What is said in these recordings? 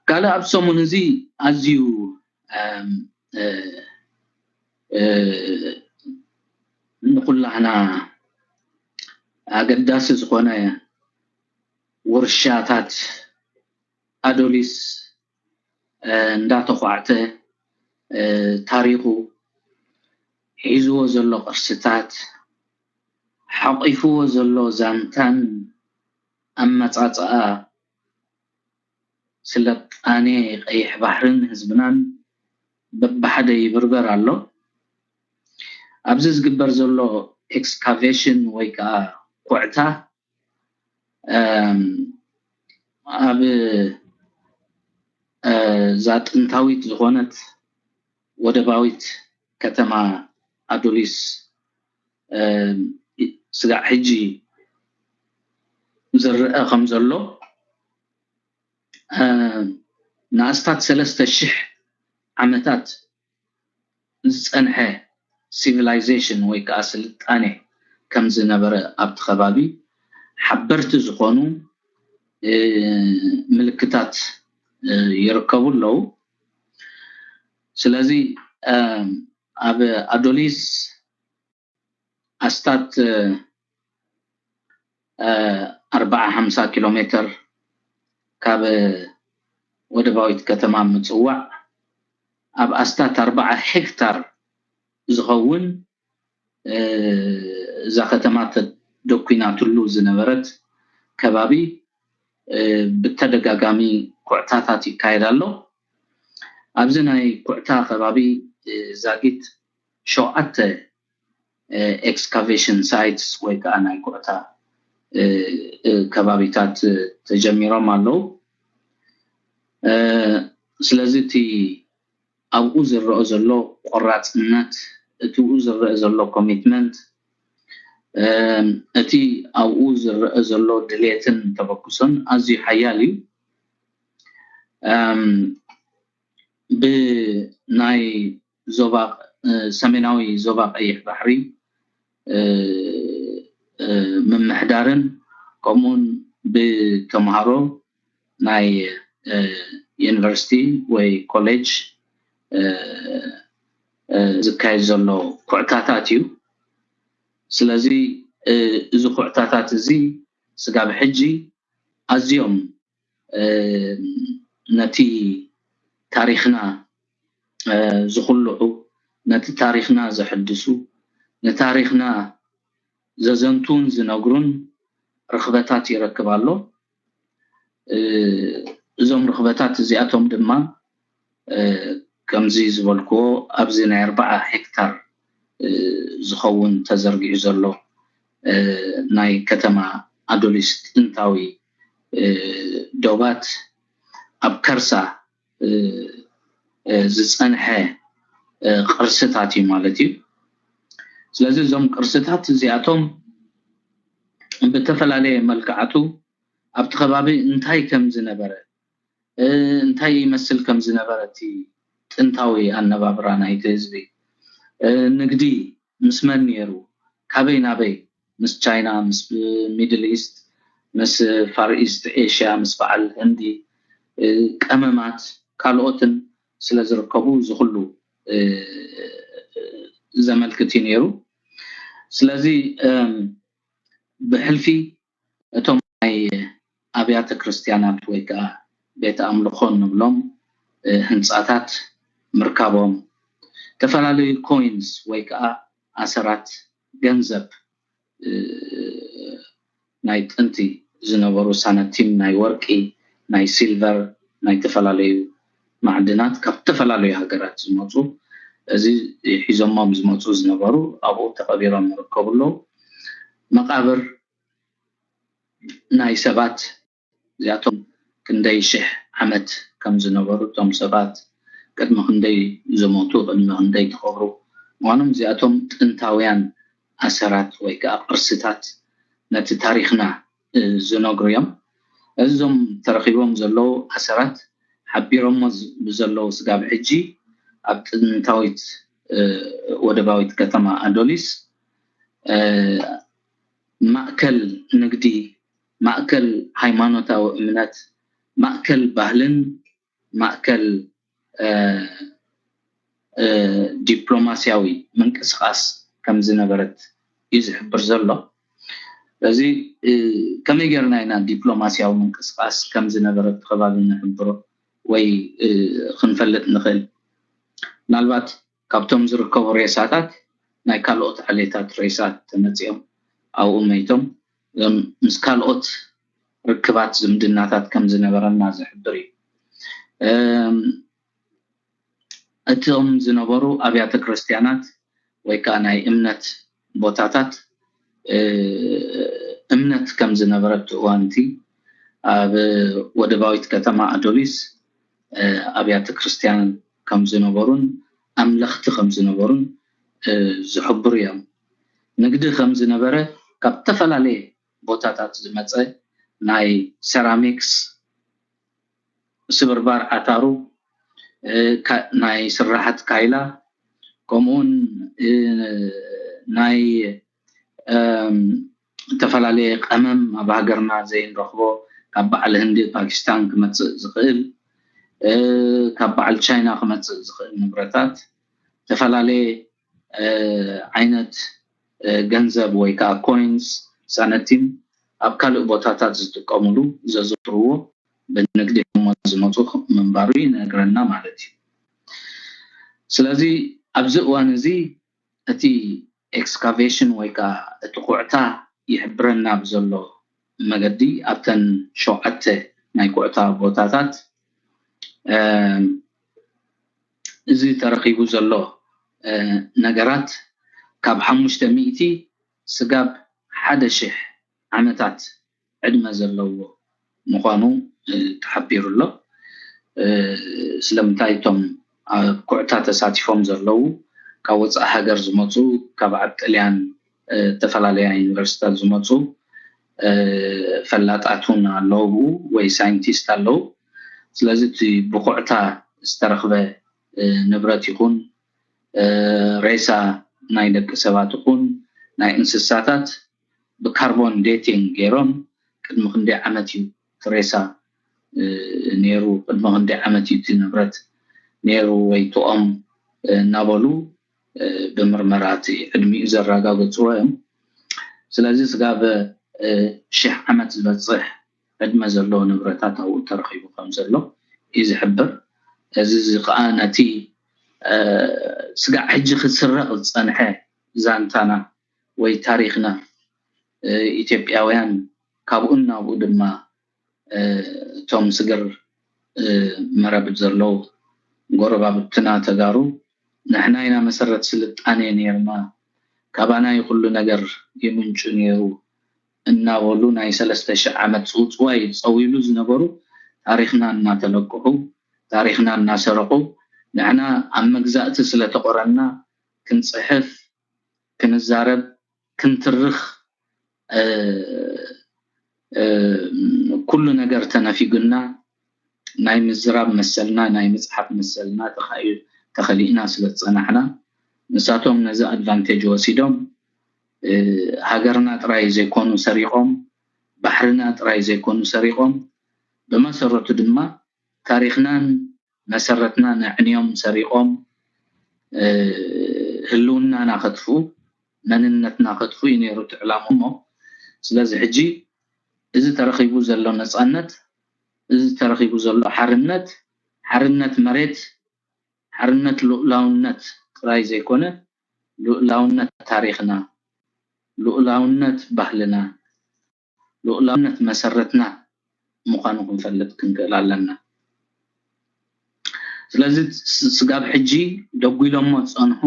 ካልእ ኣብ ሰሙን እዚ ኣዝዩ ንኩላህና ኣገዳሲ ዝኾነ ውርሻታት ኣዶሊስ እንዳተኳዕተ፣ ታሪኹ፣ ሒዝዎ ዘሎ ቅርስታት፣ ሓቂፍዎ ዘሎ ዛንታን ኣመጻጽኣ ስልጣኔ ቀይሕ ባሕርን ህዝብናን በብሓደ ይብርበር ኣሎ። ኣብዚ ዝግበር ዘሎ ኤክስካቬሽን ወይ ከዓ ኩዕታ ኣብ እዛ ጥንታዊት ዝኾነት ወደባዊት ከተማ ኣዶሊስ ስጋዕ ሕጂ ዝረአ ከም ዘሎ ንኣስታት ሰለስተ ሽሕ ዓመታት ዝፀንሐ ሲቪላይዜሽን ወይ ከዓ ስልጣኔ ከም ዝነበረ ኣብቲ ከባቢ ሓበርቲ ዝኾኑ ምልክታት ይርከቡ ኣለዉ። ስለዚ ኣብ ኣዶሊስ ኣስታት ኣርባዓ ሓምሳ ኪሎ ሜትር ካብ ወደባዊት ከተማ ምፅዋዕ ኣብ ኣስታት ኣርባዓ ሄክታር ዝኸውን እዛ ከተማ ተደኲናትሉ ዝነበረት ከባቢ ብተደጋጋሚ ኩዕታታት ይካየድ ኣሎ። ኣብዚ ናይ ኩዕታ ከባቢ ዛጊት ሸውዓተ ኤክስካቬሽን ሳይትስ ወይ ከዓ ናይ ኩዕታ ከባቢታት ተጀሚሮም ኣለዉ። ስለዚ እቲ ኣብኡ ዝረአ ዘሎ ቆራፅነት፣ እቲ ዝረአ ዘሎ ኮሚትመንት፣ እቲ ኣብኡ ዝረአ ዘሎ ድሌትን ተበግሶን ኣዝዩ ሓያል እዩ። ብናይ ዞባ ሰሜናዊ ዞባ ቀይሕ ባሕሪ ምምሕዳርን ከምኡውን ብተምሃሮ ናይ ዩኒቨርሲቲ ወይ ኮሌጅ ዝካየድ ዘሎ ኩዕታታት እዩ። ስለዚ እዚ ኩዕታታት እዚ ስጋብ ሕጂ ኣዝዮም ነቲ ታሪኽና ዝኹልዑ፣ ነቲ ታሪኽና ዘሕድሱ፣ ንታሪኽና ዘዘንቱን ዝነግሩን ርኽበታት ይረክብ ኣሎ። እዞም ርኽበታት እዚኣቶም ድማ ከምዚ ዝበልክዎ ኣብዚ ናይ ኣርባዓ ሄክታር ዝኸውን ተዘርጊሑ ዘሎ ናይ ከተማ ኣዶሊስ ጥንታዊ ዶባት ኣብ ከርሳ ዝፀንሐ ቅርስታት እዩ ማለት እዩ። ስለዚ እዞም ቅርስታት እዚኣቶም ብተፈላለየ መልክዓቱ ኣብቲ ከባቢ እንታይ ከም ዝነበረ፣ እንታይ ይመስል ከም ዝነበረ እቲ ጥንታዊ ኣነባብራ ናይቲ ህዝቢ፣ ንግዲ ምስ መን ነይሩ፣ ካበይ ናበይ፣ ምስ ቻይና፣ ምስ ሚድል ኢስት፣ ምስ ፋር ኢስት ኤሽያ፣ ምስ በዓል ህንዲ፣ ቀመማት ካልኦትን ስለ ዝርከቡ እዚ ኩሉ ዘመልክት እዩ ነይሩ። ስለዚ ብሕልፊ እቶም ናይ ኣብያተ ክርስቲያናት ወይ ከዓ ቤተ ኣምልኾ እንብሎም ህንፃታት ምርካቦም፣ ዝተፈላለዩ ኮይንስ ወይ ከዓ ኣሰራት ገንዘብ ናይ ጥንቲ ዝነበሩ ሳነቲም፣ ናይ ወርቂ፣ ናይ ሲልቨር፣ ናይ ዝተፈላለዩ ማዕድናት ካብ ዝተፈላለዩ ሃገራት ዝመፁ፣ እዚ ሒዞሞም ዝመፁ ዝነበሩ ኣብኡ ተቐቢሮም ይርከቡ ኣለዉ። መቓብር ናይ ሰባት እዚኣቶም ክንደይ ሽሕ ዓመት ከም ዝነበሩ፣ እቶም ሰባት ቅድሚ ክንደይ ዝሞቱ፣ ቅድሚ ክንደይ ተቐብሩ ምዃኖም፣ እዚኣቶም ጥንታውያን ኣሰራት ወይ ከዓ ቅርስታት ነቲ ታሪኽና ዝነግሩ እዮም። እዞም ተረኺቦም ዘለዉ ኣሰራት ሓቢሮሞ ብዘለዉ ስጋብ ሕጂ ኣብ ጥንታዊት ወደባዊት ከተማ ኣዶሊስ ማእከል ንግዲ፣ ማእከል ሃይማኖታዊ እምነት፣ ማእከል ባህልን ማእከል ዲፕሎማስያዊ ምንቅስቃስ ከም ዝነበረት እዩ ዝሕብር ዘሎ። ስለዚ ከመይ ጌርና ኢና ዲፕሎማስያዊ ምንቅስቃስ ከም ዝነበረ እቲ ከባቢ ንሕብሮ ወይ ክንፈልጥ ንኽእል? ምናልባት ካብቶም ዝርከቡ ሬሳታት ናይ ካልኦት ዓሌታት ሬሳት ተመፂኦም ኣብኡ መይቶም ምስ ካልኦት ርክባት ዝምድናታት ከም ዝነበረና ዝሕብር እዩ። እቶም ዝነበሩ ኣብያተ ክርስቲያናት ወይ ከዓ ናይ እምነት ቦታታት እምነት ከም ዝነበረ እቲ እዋንቲ ኣብ ወደባዊት ከተማ ኣዶሊስ ኣብያተ ክርስቲያን ከም ዝነበሩን ኣምለኽቲ ከም ዝነበሩን ዝሕብሩ እዮም። ንግዲ ከም ዝነበረ ካብ ዝተፈላለየ ቦታታት ዝመፀ ናይ ሰራሚክስ ስብርባር ዓታሩ ናይ ስራሓት ካይላ ከምኡውን ናይ ዝተፈላለየ ቀመም ኣብ ሃገርና ዘይንረኽቦ ካብ በዓል ህንዲ ፓኪስታን ክመፅእ ዝኽእል ካብ በዓል ቻይና ክመፅእ ዝኽእል ንብረታት ዝተፈላለየ ዓይነት ገንዘብ ወይ ከዓ ኮይንስ ሳነቲም ኣብ ካልእ ቦታታት ዝጥቀምሉ ዘዘውትርዎ ብንግዲ ሕሞ ዝመፁ ምንባሩ ይነግረና ማለት እዩ። ስለዚ ኣብዚ እዋን እዚ እቲ ኤክስካቬሽን ወይ ከዓ እቲ ኩዕታ ይሕብረና ብዘሎ መገዲ ኣብተን ሸውዓተ ናይ ኩዕታ ቦታታት እዚ ተረኺቡ ዘሎ ነገራት ካብ ሓሙሽተ ሚእቲ ስጋብ ሓደ ሽሕ ዓመታት ዕድመ ዘለዎ ምዃኑ ተሓቢሩ ኣሎ። ስለምንታይ እቶም ኣብ ኩዕታ ተሳቲፎም ዘለዉ ካብ ወፃኢ ሃገር ዝመፁ ካብ ዓብ ጥልያን ዝተፈላለያ ዩኒቨርሲታት ዝመፁ ፈላጣት እውን ኣለዉ ወይ ሳይንቲስት ኣለዉ። ስለዚ እቲ ብኩዕታ ዝተረኽበ ንብረት ይኹን ሬሳ ናይ ደቂ ሰባት ይኹን ናይ እንስሳታት ብካርቦን ዴቲንግ ገይሮም ቅድሚ ክንደይ ዓመት እዩ እቲ ሬሳ ነይሩ፣ ቅድሚ ክንደይ ዓመት እዩ እቲ ንብረት ነይሩ ወይ ትኦም እናበሉ ብምርመራ እቲ ዕድሚኡ ዘረጋገፅዎ እዮም። ስለዚ ስጋብ ሽሕ ዓመት ዝበፅሕ ዕድመ ዘለዎ ንብረታት ኣብኡ ተረኺቡ ከም ዘሎ እዩ ዝሕብር። እዚ ከዓ ነቲ ስጋዕ ሕጂ ክስረቕ ዝፀንሐ ዛንታና ወይ ታሪኽና ኢትዮጵያውያን ካብኡን ናብኡ ድማ እቶም ስግር መረብ ዘለዉ ጎረባብትና ተጋሩ ንሕና ኢና መሰረት ስልጣኔ ነይርና፣ ካባና እዩ ኩሉ ነገር ይምንጩ ነይሩ እናበሉ ናይ ሰለስተ ሽሕ ዓመት ፅውፅዋይ ፀዊሉ ዝነበሩ ታሪኽና እናተለቅሑ ታሪኽና እናሰረቑ ንሕና ኣብ መግዛእቲ ስለተቆረና ክንፅሕፍ ክንዛረብ ክንትርኽ ኩሉ ነገር ተነፊጉና ናይ ምዝራብ መሰልና ናይ ምፅሓፍ መሰልና ተኸሊእና ስለ ዝፀናሕና ንሳቶም ነዚ ኣድቫንቴጅ ወሲዶም ሃገርና ጥራይ ዘይኮኑ ሰሪቖም ባሕርና ጥራይ ዘይኮኑ ሰሪቖም ብመሰረቱ ድማ ታሪኽናን መሰረትና ነዕንዮም ሰሪቖም ህልውናና ከጥፍኡ መንነትና ከጥፍኡ እዩ ነይሩ እቲ ዕላማ እሞ ስለዚ ሕጂ እዚ ተረኺቡ ዘሎ ነፃነት እዚ ተረኺቡ ዘሎ ሓርነት ሓርነት መሬት ሓርነት ልኡላውነት ጥራይ ዘይኮነ ልኡላውነት ታሪኽና ልኡላውነት ባህልና ልኡላውነት መሰረትና ምዃኑ ክንፈልጥ ክንክእል ኣለና። ስለዚ ስጋብ ሕጂ ደጒሎሞ ዝፀንሑ፣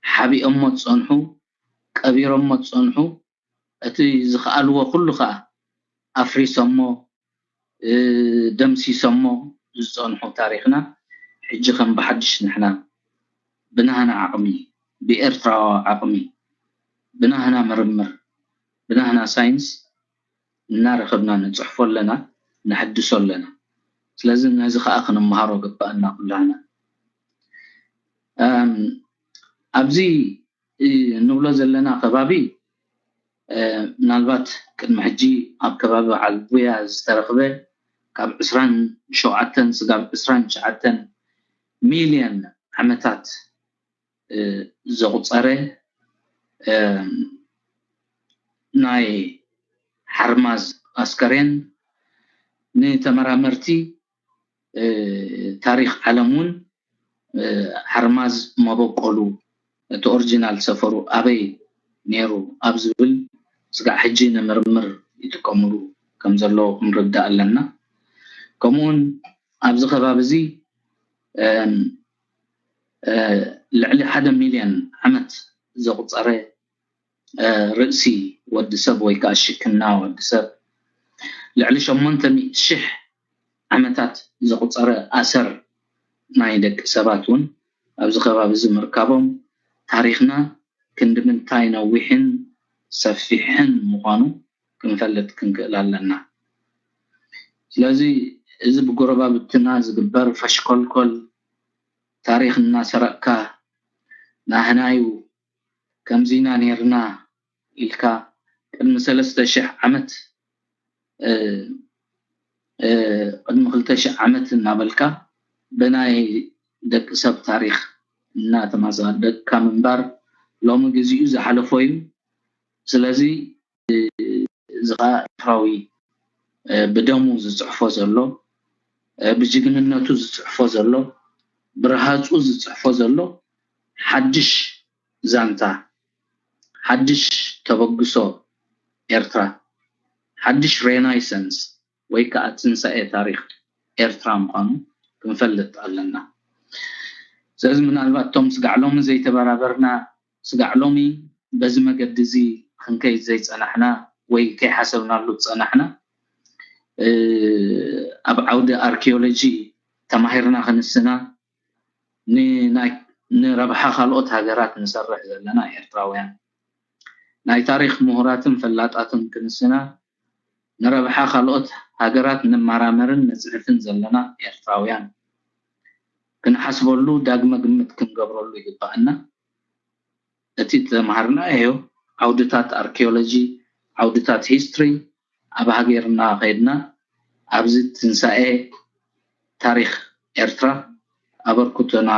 ሓቢኦሞ ዝፀንሑ፣ ቀቢሮሞ ዝፀንሑ፣ እቲ ዝኸኣልዎ ኩሉ ከዓ ኣፍሪሶሞ፣ ደምሲሶሞ ዝፀንሑ ታሪኽና ሕጂ ከም ብሓድሽ ንሕና ብናህና ዓቕሚ፣ ብኤርትራዊ ዓቕሚ፣ ብናህና ምርምር፣ ብናህና ሳይንስ እናረኸብና ንፅሕፎ ኣለና፣ ነሐድሶ ኣለና። ስለዚ ነዚ ከዓ ክንመሃሮ ግባእና ኩላህና። ኣብዚ ንብሎ ዘለና ከባቢ ምናልባት ቅድሚ ሕጂ ኣብ ከባቢ ዓልቡያ ዝተረኽበ ካብ ዕስራን ሸውዓተን ስጋብ ዕስራን ትሽዓተን ሚልዮን ዓመታት ዘቑጸረ ናይ ሓርማዝ ኣስከሬን ንተመራመርቲ ታሪኽ ዓለም እውን ሓርማዝ መበቆሉ እቲ ኦሪጂናል ሰፈሩ ኣበይ ነይሩ ኣብ ዝብል ስጋዕ ሕጂ ንምርምር ይጥቀምሉ ከም ዘለዉ ክንርዳእ ኣለና። ከምኡውን ኣብዚ ከባቢ እዚ ልዕሊ ሓደ ሚልዮን ዓመት ዘቑፀረ ርእሲ ወዲ ሰብ ወይ ከዓ ሽክና ወዲ ሰብ ልዕሊ ሸሞንተ ሚእቲ ሽሕ ዓመታት ዘቑፀረ ኣሰር ናይ ደቂ ሰባት እውን ኣብዚ ከባቢ እዚ ምርካቦም ታሪኽና ክንዲ ምንታይ ነዊሕን ሰፊሕን ምዃኑ ክንፈልጥ ክንክእል ኣለና። ስለዚ እዚ ብጎረባብትና ዝግበር ፈሽኮልኮል ታሪኽ እናሰረቕካ ናህናዩ ከምዚና ነይርና ኢልካ ቅድሚ ሰለስተ ሽሕ ዓመት ቅድሚ ክልተ ሽሕ ዓመት እናበልካ ብናይ ደቂ ሰብ ታሪኽ እናተመጻደቅካ ምንባር ሎሚ ግዚኡ ዝሓለፎ እዩ። ስለዚ እዚ ከዓ ኤርትራዊ ብደሙ ዝፅሕፎ ዘሎ ብጅግንነቱ ዝፅሕፎ ዘሎ ብረሃፁ ዝፅሕፎ ዘሎ ሓድሽ ዛንታ ሓድሽ ተበግሶ ኤርትራ ሓድሽ ሬናይሰንስ ወይ ከዓ ትንሳኤ ታሪኽ ኤርትራ ምዃኑ ክንፈልጥ ኣለና። ስለዚ ምናልባት እቶም ስጋዕ ሎሚ ዘይተበራበርና ስጋዕ ሎሚ በዚ መገዲ እዚ ክንከይድ ዘይፀናሕና ወይ ከይሓሰብናሉ ዝፀናሕና ኣብ ዓውዲ ኣርኪኦሎጂ ተማሂርና ክንስና ንረብሓ ካልኦት ሃገራት ንሰርሕ ዘለና ኤርትራውያን ናይ ታሪኽ ምሁራትን ፈላጣትን ክንስና ንረብሓ ካልኦት ሃገራት ንመራመርን ንፅሕፍን ዘለና ኤርትራውያን ክንሓስበሉ ዳግመ ግምት ክንገብረሉ ይግባኣና። እቲ ተምሃርናዮ ዓውድታት ኣርኪኦሎጂ ዓውድታት ሂስትሪ ኣብ ሃገርና ከይድና ኣብዚ ትንሳኤ ታሪኽ ኤርትራ ኣበርክቶና